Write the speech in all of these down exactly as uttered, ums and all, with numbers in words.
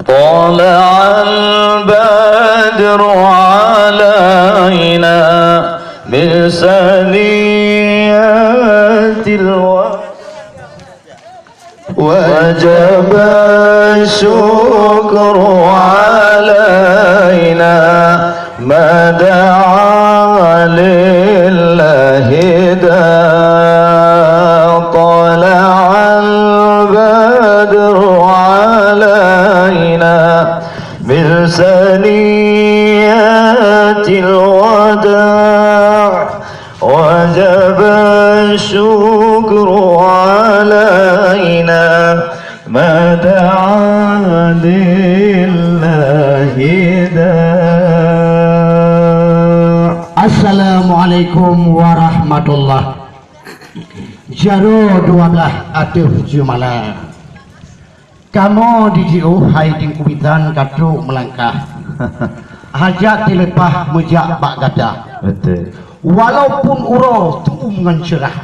طلع البدر علينا من ثنيات الوداع وجب الشكر علينا ما دعا لله داع. طلع البدر علينا من ثنيات الوداع وجب الشكر علينا ما دعا لله داع. Assalamualaikum warahmatullah. Jaroe dua blah ateueh jeumala. Kamoe di jiôh hai Teungku Bisan ka trok meulangkah. Hajat teuleupah meujak bak gata. Betul. Walaupun uroe tuem ngon seurah.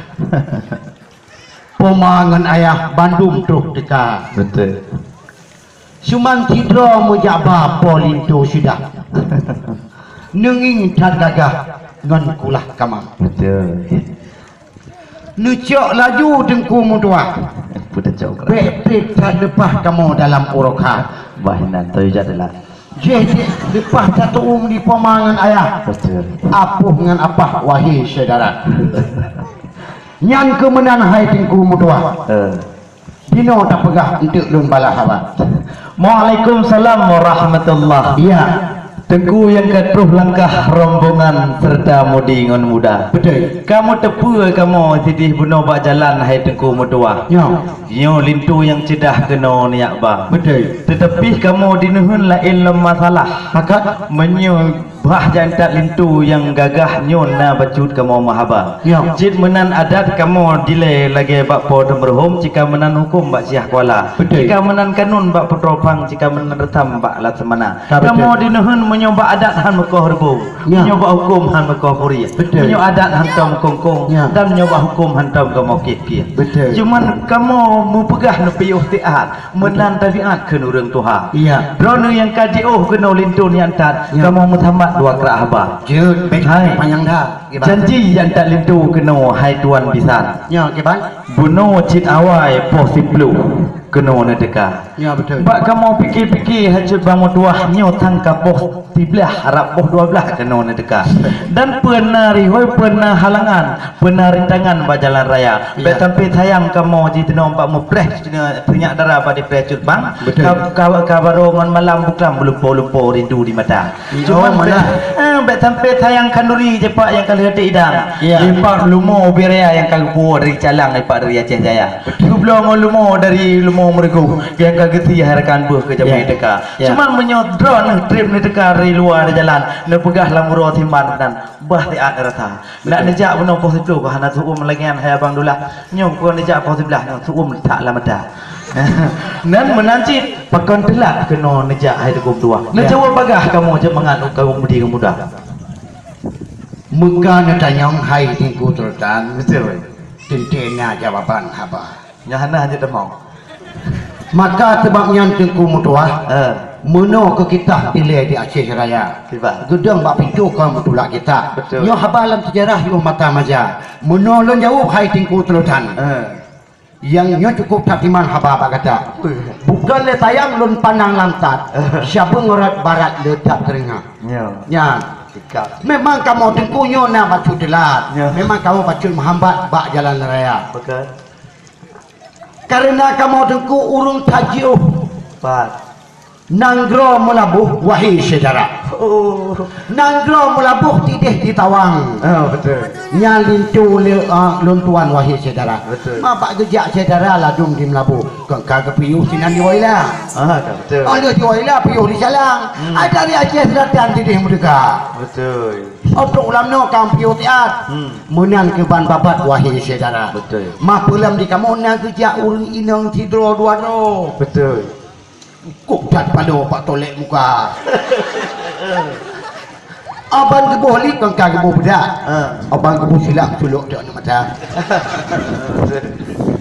Poma ngon ayah bandum troh teuka. Betul. Cuman sidroe meujak ba po linto sidah. Neungieng that gagah ngon kulah kama. Betul. Neucok laju Teungku meutuah. Peue teucok? Bèk trép that leupah kamoe dalam uroe kha. Bah inan teuh jak dalam. Jih leupah that tuem di poma ngon ayah. Betul. Apoh ngon apah wahé syedara. Nyan keuh meunan hai Teungku meutuah. Eh. Dinoe tapeugah eunteuk lôn balaih haba. Waalaikumsalam warahmatullah. Iya. Teungku nyang ka troh langkah rombongan serta mudi ngon muda. Beutôi. Kamoe teupeue kamoe sideh bunoe bak jalan hai Teungku meutuah. Nyoe. Nyoe linto nyang ceudah keunoe neujak ba. Beutôi. Teutapi kamoe di neuheun laén lom masalah. Pakat. Meunyoe Bah jak that linto nyang gagah nyoe na bacut kamoe meuhaba. Ya. Cit meunan adat kamoe dilèe lagèe bak Po Teumeureuhôm, cit ka meunan hukôm bak Syiah Kuala. Beutôi. Cit ka meunan kanun bak Putroe Phang, cit ka meunan reutam bak Laksamana. Ka beutôi. Kamoe di neuheun meunyoe bak adat han meukoh reubông, ya, meunyoe bak hukôm han meukoh puri, beutôi, meunyoe adat hantom kongkong, ya, dan meunyoe bak hukôm hantom kamoe kieh-kieh. Beutôi. Cuman kamoe meupeugah neupiôh siat. Meunan tabiat kheun ureueng tuha. Iya. Droeneuh nyang ka jiôh keunoe linto nyan that, ya, kamoe meusamat dua krak haba. Jeuet, bèk hai panyang that. Janji nyang that linto keunoe hai tuan bisan. Ya, kiban? Bunoe cit awai poh siplôh keunoe neuteuka. Ya, beutôi. Bak kamoe pike-pike hai cut bang meutuah nyoe thang ka poh siblaih, harab poh dua blaih keunoe neuteuka. Dan peue na rihôi, peue na halangan, peue na rintangan bak jalan raya. Bèk, iya, sampai sayang kamoe jiteunoe bak mupreh sinyak dara bak dipreh cut bang. Betul. Ka, ka, ka barô ngon malam buklam beulumpo-lumpo rindu di mata. Iya, cuman malah bèk, eh, bèk sampai sayang khanduri jepak nyang ka lheueh idang. Iya. Jepak lumo ubé raya nyang ka geupuwoe dari Calang, jepak dari Aceh Jaya. Betul. Geubloe ngon lumo dari lumo Meureugoh nyang ka geusi hai rakan beuh keu jamèe, iya, teuka. Ya. Cuman meunyoe droeneuh trép neuteuka dari luwa di jalan, neupeugah lam uroe siman meunan, bah siat rasa. Betul. Nak neujak bunoe poh siplôh, bah hana seuuem lagèe nyan hai Abang Dullah. Nyoe kon neujak poh siblaih nyoe seuuem that lam mata. Nan meunan cit, pakon teulat keunoe neujak hai Teungku meutuah. Ya. Neujaweueb bagaih kamoe jeuet mangat u kaum mudi ngon muda. Meuka neutanyong hai Teungku Sultan. Betul. Teuntèe na jawaban haba. Nyan hana hana teumong. Maka sabab nyan Teungku meutuah, eh, meunoe keu kitab dilèe di Aceh Raya. Kiban. Geudong bak pintoe kon meutulak kitab. Betul. Nyoe haba lam seujarah yoh mata maja. Meunoe lôn jaweueb hai Teungku Sultan. Eh. Nyang nyoe cukôp that iman haba bak gata. Ui. Bukon lé sayang lôn pandang lam that. Sabeue rot barat le that teuringat. Ya. Nyan. Sikap. Memang kamoe Teungku nyoe na bacut teulat. Ya. Memang kamoe bacut meuhambat bak jalan raya. Betul. Kareuna kamoe Teungku ureueng that jiôh. Pat. Nanggroe Meulaboh, wahé syedara. Oh. Nanggroe Meulaboh tideh di Tawang. Oh, betul. Nyan linto lé, ah, lôn tuan, wahé syedara. Betul. Ma bak geujak syedara ladôm di Meulaboh. Kon ka geupiôh sinan di Woyla. Ah, ka betul. Oh, lheueh di Woyla piôh di Calang. Hmm. Ada di Aceh Selatan tideh meuteuka. Betul. Untuk ulam noe ka piôh siat. Hmm. Meunan keu ban babat, wahé syedara. Betul. Ma peue lom di kamoe na geujak ureueng inong sidroe dua droe. Betul. Kok that paloe bak tolek muka. Aban geuboh li kon ka geuboh beudak. Ha. Aban geuboh silak culok dek aneuk mata.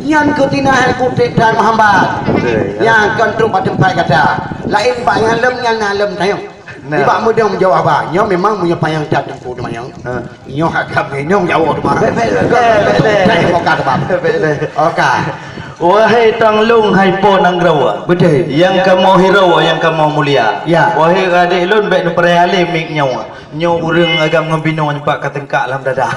Nyan keutina hai kutek dan meuhambat. Betul, ya. Nyang kon trok bak teumpat gata. Laén bak nyang lom nyan na lom tayong. Nah. Nibak meudong jaweueb haba. Nyoe memang meunyoe panyang that teungku teumanyong. Ha. Nyoe agam nyoe jaweueb teuma. Bèk, bèk, bèk, bèk, bèk. Oka teuma. Bèk, bèk. Oka. Wahai tang long hai po nanggroe. Betul. Nyang kamoe hireue, nyang kamoe mulia. Ya. Wahai adék lôn, bèk neupeuraya lé mic nyoe. Nyoe ureueng agam ngon binoe nyoe pat ka teungkak lam dada.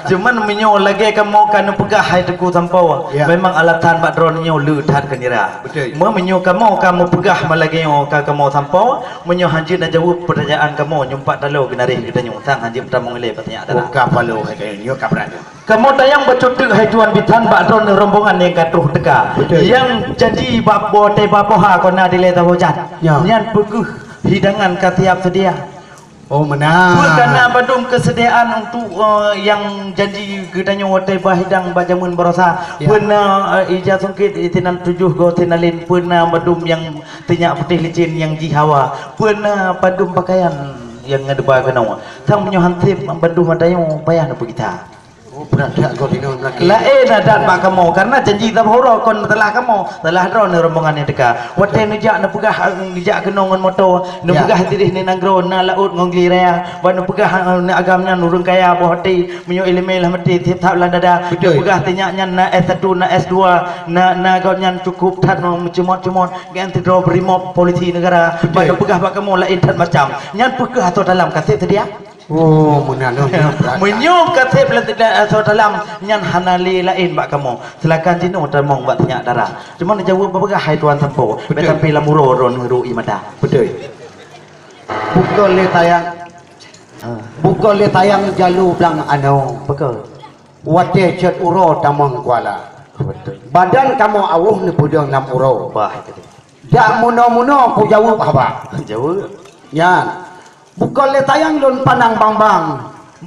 Cuman meunyoe lagèe kamoe ka neupeugah hai Teungku Sampoe, ya, memang alasan bak droeneuh nyoe le that keu nira. Betul. Meunyoe kamoe ka meupeugah meulagèe nyoe ka kamoe sampoe, meunyoe hanjeuet na jaweueb peutanyaan kamoe nyoe pat talo geunaréh geutanyoe sang hanjeuet tamong ilèe peutanyaan dara. Oh, ka palo hai kayèe nyoe ka brat nyoe. Kamoe tanyong bacut teuk hai Tuan Bisan bak droeneuh rombongan nyang ka troh teuka. Betul. Nyang janji bak boh teuba poha kona dilèe saboh jan. Ya. Nyan peu kheueh hidangan ka siap seudia. Oh, meunan. Peue ka na bandum keuseudiaan untuk, eh, nyang janji geutanyoe watèe bahidang bak jameun baroesa? Ya. Peue na, eh, ija sungkét, eh, sinan tujoh goe sinalén, peue na bandum nyang teunyak putéh licén nyang jihawa, peue na bandum pakaian nyang neuba keunoe. Sang meunyoe hansép bandum ata nyoe payah neupeugita. Oh, brat that goe sinoe meulakèe. Laén adat bak kamoe, karena janji saboh uroe kon teulah kamoe, teulah droeneuh rombongan nyang teuka. Watèe neujak neupeugah, neujak keunoe ngon moto, ya, neupeugah sideh nanggroe na laôt ngon gli raya, ban neupeugah, eh, na agam nyan ureueng kaya boh até, meunyoe ileumèe lam até, tiep that lam dada, betul, neupeugah teunyak nyan na S satu, na S dua, na, na gobnyan cukup that meucumot-cumot, nyan sidroe brimob polisi negara, betul, ban neupeugah bak kamoe laén that macam. Nyan peu kheueh asoe dalam ka sép seudia? Oh, meunan, oh, nyan brat. Meunyoe ka sép lam, lam, asoe dalam, nyan hana lé laén bak kamoe. Silakan jinoe tamong bak teunyak dara. Cuma neujaweueb beupeugah hai Tuan Sampoe, betul, bèk sampé lam uroe droeneuh rôh ié mata. Betul. Bukon lé tayang. Ah. Bukon lé tayang jalu blang anoe. Betul. Watèe cot uroe tamong kuala. Betul. Badan kamoe awöh neupeudong lam uroe. Bah, itu. Jak munoe-munoe kujaweueb haba. Jaweueb. Nyan. Bukon lé tayang lôn pandang bang-bang.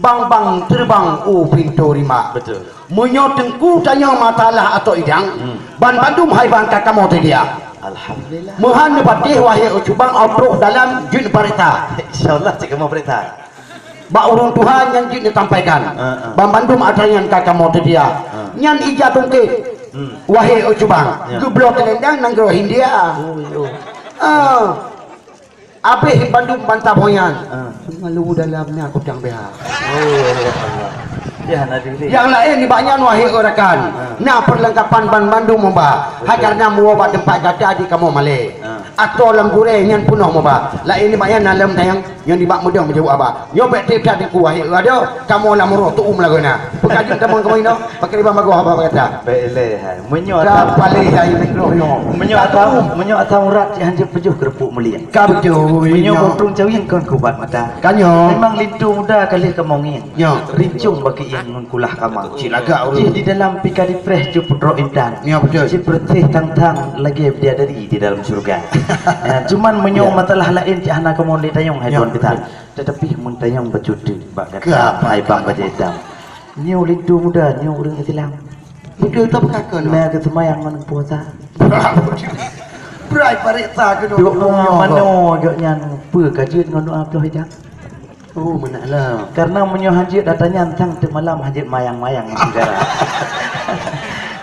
Bang-bang teubang u pintoe rimak. Betul. Meunyoe teungku tanyoe mata lah atau idang, hmm, ban bandum hai ban ka kamoe teudia. Alhamdulillah. Meuhan neupatéh wahé u cubang, troh dalam jeuet barita. Insyaallah cit kamoe barita. Bak ureueng tuha nyan jeuet neusampaikan. Ha, ha. Ban bandum atra nyan ka kamoe teudia. Ha. Nyan ija tungkét. Hmm. Wahé u cubang. Ya. Geubloe keulendang nanggroe Hindia. Oh, yo. Ah. Abéh bandum bansa boh nyan. Ah. Malu dalam na kutang B H. Oh, ya Allah. Ya, na diri. Nyang laén nibak nyan wahé rakan. Ah. Na peurlengkapan ban bandum meuba. Betul. Hai karena meuwoe bak teumpat gata di kamoe malèe. Ah. Atau lam gurèe nyan peunoh meuba. Laén nibak nyan na lom tayang nyan nibak meudong meujaweueb haba. Nyoe bèk tiep that Teungku wahé ada kamoe lam uroe tu'um lagoena. Peukajeuet tamong kamoe inoe, pakriban bagoe haba gata. Bèk lé hai. Meunyoe ka ata-, palé hai nanggroe nyoe. Meunyoe ata-, meunyoe asam urat cit hanjeuet peujoh keureupuk mulia. Ka beutôi. Meunyoe nyoe. Boh trueng cawieng kon kubat mata. Ka nyoe. Memang linto muda ka lheueh kamoe ngieng. Nyoe. Rincong bak ieng ngon kulah kama. Cit lagak ureueng. Jih di dalam pika dipreh cut putroe intan. Nyoe beutôi. Cit peureuseh thang-thang lagèe bidadari di dalam syeuruga. Ya, cuman meunyoe, ya, masalah laén cit hana kamoe lé tanyong hai, ya, Tuan Bisan. Tetapi meutanyong bacut teuk bak gata, hai Bang Bajèe Itam. Nyoe linto muda, nyoe ureueng Islam. Beutôi, teupeukaka nyoe. Na geuseumayang ngon puasa. Brai pareksa keunoe. Doa manoe gobnyan peue ka jeuet ngon doa ploh ijab? Oh, meunan lah. Karena meunyoe hanjeuet ata nyan sang teuk malam hanjeuet mayang-mayang di negara.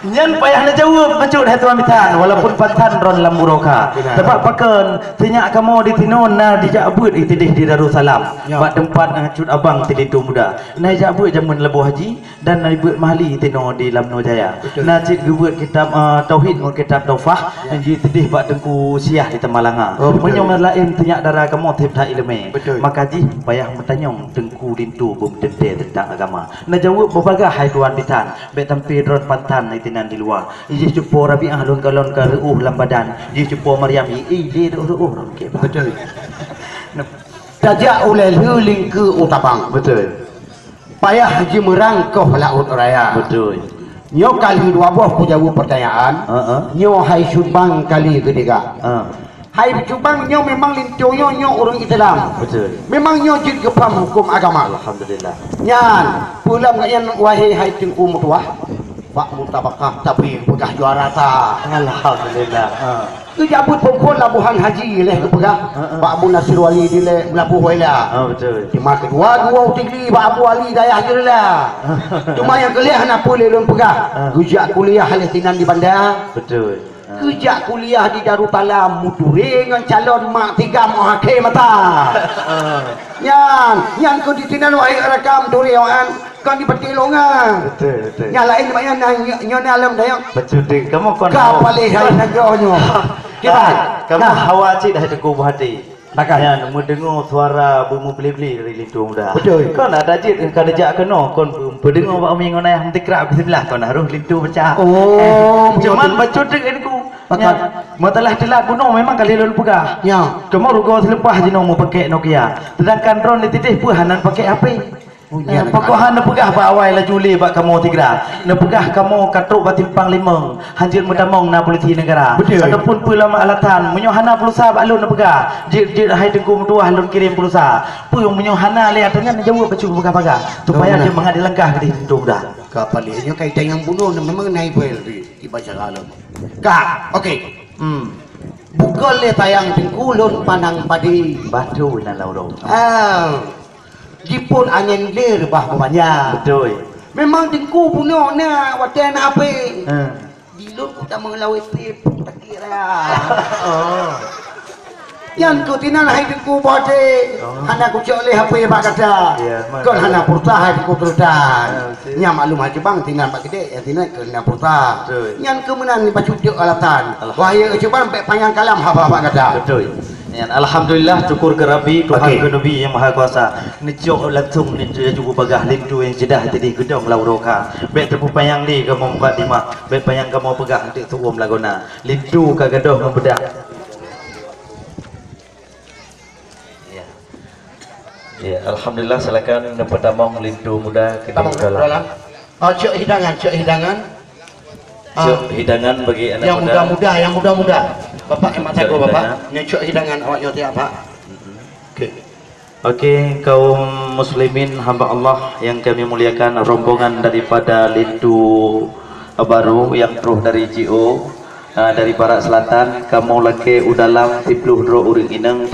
Nyan payah neujaweueb bacut hai Tuan Bisan, walaupun pantan droen lam buroe ka. Benar. Sabab pakon, sinyak kamoe di sinoe na dijak beuet itideh di Darussalam. Ya. Bak teumpat, eh, cut abang si linto muda. Na ijak beuet jameun laboh haji dan na ibeuet mahli sinoe di Lamno Jaya. Betul. Na cit geubeuet kitab, eh, tauhid ngon kitab Tuhfah, ya, nyang jitideh bak Teungku Syiah di Tamalanga. Oh, betul. Meunyoe ngon laén sinyak dara kamoe tiep that ileumèe. Betul. Maka jih payah meutanyong Teungku linto beumeuteunte teuntang agama. Na jaweueb beubagaih hai Tuan Bisan, bèk sampé droen pantan di sinan di luwa. Jih cupo Rabiah lôn kalon ka reuôh lam badan. Jih cupo Maryam, i, i, lé reuôh-reuôh rhom keu bah. Betul. Tajak ulèe lheueh lingkeu u tabang. Betul. Payah jimeurang koh laôt raya. Betul. Nyoe ka lheueh dua boh kujaweueb peutanyaan. Heeh. Nyoe hai Cubang kali keutiga. Heeh. Hai Cubang nyoe memang linto nyoe, nyoe ureueng Islam. Betul. Memang nyoe jeuet geupaham hukôm agama. Alhamdulillah. Nyan, peue lom nyan wahé hai Teungku meutuah. Bak musabakah tapi peugah juara ta. Alhamdulillah. Ha. Geujak buet phon-phon labohan haji leh geupeugah. Ha, ha. Bak Abu Nasir Wali dilèe Meulaboh Waila. Ha, betul. Cuma keudua geuwoe tinggi bak Abu Ali Dayah Jeurela. Cuma nyang keu lhèe hana peue lé lôn peugah. Ha. Geujak kuliah lé sinan di Banda. Betul. Ha. Geujak kuliah di Darussalam, meuturé ngon calon mak tiga mak akhé mata. Ha. Nyan, nyan keu di sinan wahé rakan meuturé awaknyan. Kon di peuti longan. Betul, betul. Nyang laén banyak na nyo-, nyoe na lom dayong. Betul deh. Kamu kon ka hawa. Paléh hai nanggroe nyoe. Kiban. Kamu nah. Hawa cit hai Teungku Buhati. Takkan. Nyan meudeungoe suara beumeuble-ble dari linto muda. Betul. Kon ada cit ka dijak keunoe kon peudeungoe bak umi ngon ayah meutikrak bismillah kon harôh linto pecah. Oh, eh, cuman betul. Bacut dek Teungku. Takkan. Nyan, meutelah telat bunoe memang kali lôn peugah. Ya. Cuma rugoe seuleupah jinoe meupakèk Nokia. Sedangkan droen di titéh peue hana pakèk H P. Oh, Eh, nyan pokok kan. Hana peugah bak awai laju lé bak kamoe tiga. Neupeugah kamoe ka trok bak simpang limong, hanjeuet meutamong na polisi negara. Betul. Ataupun peue lom alatan, meunyoe hana pulsa bak lôn neupeugah, jeuet-jeuet hai Teungku meutuah lôn kirém pulsa. Peue meunyoe hana lé ata nyan neujaweueb bacut peugah-peugah, supaya Betul. Dia mangat dilangkah keudéh Teungku dah. Ka paléh nyoe kai tanyong bunoe memang naik bel di, di baca alam. Ka, okey. Hmm. Bukon lé sayang Teungku lôn pandang padi. Bacut na laurong. Ah. Jipot angén lé reubah beumanja. Betul. Memang Teungku bunoe na watèe na H P. Ha. Di lôn ku tamong lawét pip takira. Oh. Nyan keu tinan hai Teungku boh até. Oh. Hana kucok lé H P bak gata. Ya, kon hana pulsa hai Teungku Sultan. Ya, betul. Nyan maklum hai Cubang tinan bak keudéh, ya tinan keu hana pulsa. Betul. Nyan keu meunan bacut jok alatan. Alhamdulillah. Wahai Cubang bèk panyang kalam haba bak gata. Betul. Nyan, alhamdulillah, syukur keu Rabbi, Tuhan Okey. Keu Nabi Yang Maha Kuasa. Neucok langsung ni laju bagah linto nyang ceudah tadi geudong lam uroe ka. Bèk teupeupanjang lé kamoe mukadimah, bèk panjang kamoe peugah eunteuk seuuem lagoena. Linto ka gadôh ngon beudak. Ya. Ya, alhamdulillah, silakan neupeutamong linto muda ke Tamong dalam. Dalam. Ah, cok hidangan, cok hidangan. Ah. Cok hidangan bagi anak Yang muda. Muda-muda, yang muda-muda. Bapak yang mat Cok sagoe, Bapak. Hidangan. Nyoe cok hidangan awak nyoe tiap, Pak. Mm-mm. Okey. Okey, kaum muslimin hamba Allah yang kami muliakan, rombongan daripada linto baru yang troh dari J O, ah, dari Barat Selatan, kamoe lakèe u dalam siplôh droe ureueng inong,